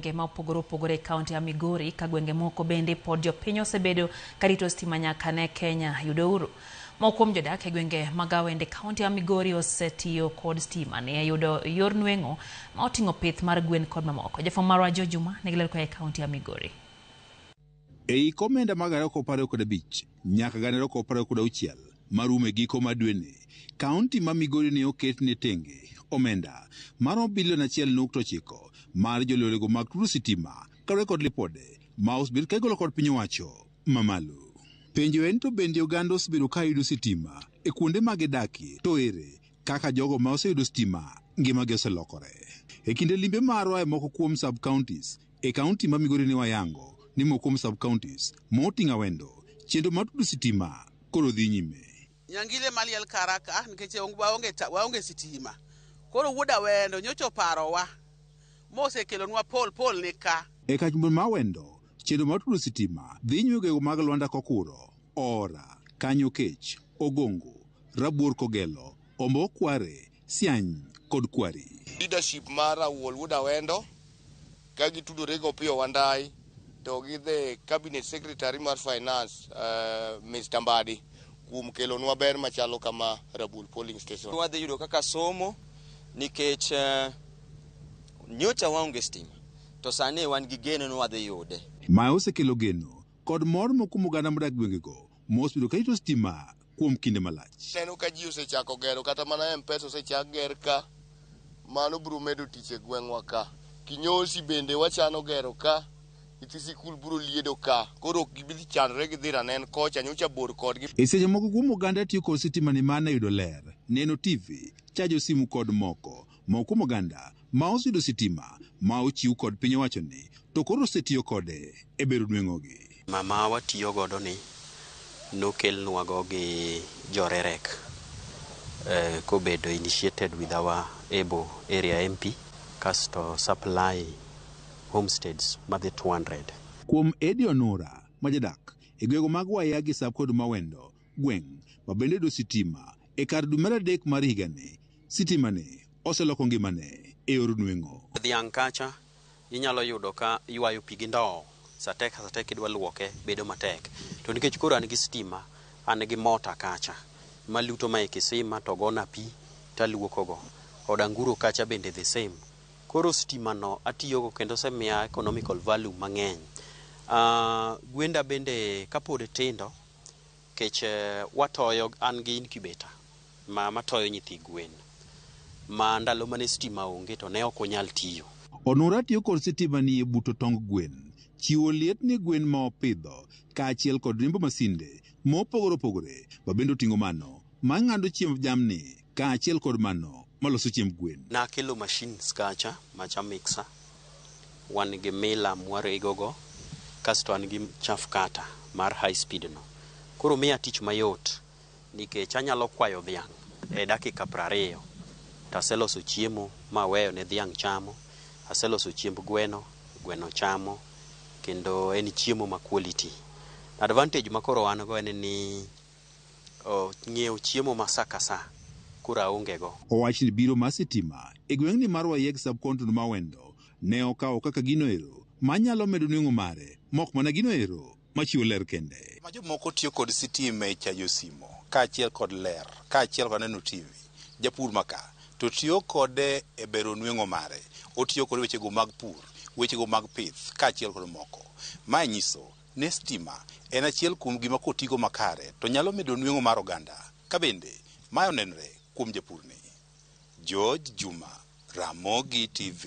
gwenge ma opogore opogore e kaunti ya Migori ka gwenge moko bende pod jopiny osebedo karito stima nyaka ne Kenya yud ouru. Moko kuom jodak e gwenge mag Awendo e kaunti ya Migori osetiyo kod stima ne yudo yor nweng'o ma oting'o pith mar gwen kod mamoko. Jafwambo marwa Joe Juma nigi ler koa e kaunti ya Migori. E hik omenda mag 2025 nyaka 2026 marumo e giko mar dweni, kaunti ma Migori ne oketne tenge omenda maromo bilion 1.9 mar jolorego mag tudo sitima kaluwore kod lipode ma osebed ka igolo kod piny owacho mamalo. Penjo en to bende oganda osebedo ka yudo sitima e kuonde ma gidakie to ere kaka jogo ma oseyudo sitima ngimagi oselokore. E kinde limbe marwa e moko kuom sub counties e kaunti ma Migori ne wayango ni moko kuom sub counties moting'o Awendo chenro mar tudo sitima koro dhi nyime. Nyangile maliel kara ka nikech waonge waonge sitima. Koro wuod Awendo nyocha oparowa mosekelonwa pol pol ni ka. E kachmbon ma Awendo, chenro mar tudo sitima dhi nyime gwenge mag Lwanda Kokuro, Ora, Kanyo Kech, Ogongo, Rabuor Kogelo, Ombo Kware, Siany kod Kwari. Leadership mar Awuol Wuod Awendo ka gitudore gi Opiyo Wandayi to gi the cabinet secretary mar finance, Mr. Mbadi, kuom kelonwa ber machalo kama Rabuor polling station. Wadhi yudo kaka somo nikech nyocha waonge stima to sani wan gi geno ni wadhi yude. Mae osekelo geno kod mor moko kuom oganda modak gwengego mosebedo ka rito stima kuom kinde malach. Neno ka ji osechako gero kata mana M-Pesa osechak ger ka, mano biro medo tich e gweng'wa ka. Kinyosi bende wachano gero ka, nyithi sikul biro liedo ka, koro ok gibi dhi chandore gi dhi ranen kocha, nyocha bor kodgi. E seche moko kuom oganda tiyo kod sitima ni mana yudo ler, neno TV, chajo simu kod moko. Moko kuom oganda ma oseyudo sitima ma ochiw kod piny owacho ni to koro osetiyo kode e bero nweng'ogi. Mama watiyo godo ni nokelnwago gi jorerek kobedo initiated with our able area MP kasto supply homesteads madhi 200. Kuom Eddie Onura ma jadak e gwenge mag Wayagi sub kod Mawendo gweng' ma bende yudo sitima e kar dwe mar adek mar higani, sitima ni oseloko ngimane e yor nweng'o. Dhiang' kacha inyalo yudo ka ywayo pi gi ndoo satek satek idwa luoke bedo matek. To nikech koro an gi stima, an gi mota kacha maluto ma e kisima to gona pi taluokogo. Od anguro kacha bende the same. Koro stima no atiyogo kendo osemiya economical value mang'eny. Gwenda bende kapod tindo kech watoyo an gi incubator ma matoyo nyithi gwen ma ndalo mane stima onge to ne ok onyal tiyo. Onura tiyo kod sitima ni e buto tong gwen, chiwo liet ni gwen ma opidho, kaachiel kod riembo masinde mopogore opogore ma bende oting'o mano ma ng'ado chiemb jamni kaachiel kod mano maloso chiemb gwen. Nakelo machines kacha macha mixer, wan gi mila mwaregogo, kasto an gi chaff cutter mar high speed no. Koro miya tich mayot nikech anyalo kwayo dhiang' e dakika 20 taseloso chiemo maweyo ne dhiang' chamo, aseloso chiemb gweno, gweno chamo, kendo en chiemo ma quality. Advantage ma koro wan go en ni ng'iewo chiemo ma sa ka sa koro aonge go. Owach ni biro mar sitima e gweng'ni mar Wayegi sub county ma Awendo ne okawo kaka gino ero manyalo medo nweng'o mare mok mana gino ero machiwo ler kende. Ma jomoko tiyo kod sitima e chajo simo kaachiel kod ler kaachiel kod neno TV. Japur maka to tiyo kode e bero nweng'o mare. Otiyo kod wechego mag pur, wechego mag pith kaachiel kod moko. Mae nyiso ni stima en achiel kuom gima kotigo makare to nyalo medo nweng'o mar oganda. Ka bende mae onenore kuom japurni. George Juma, Ramogi TV.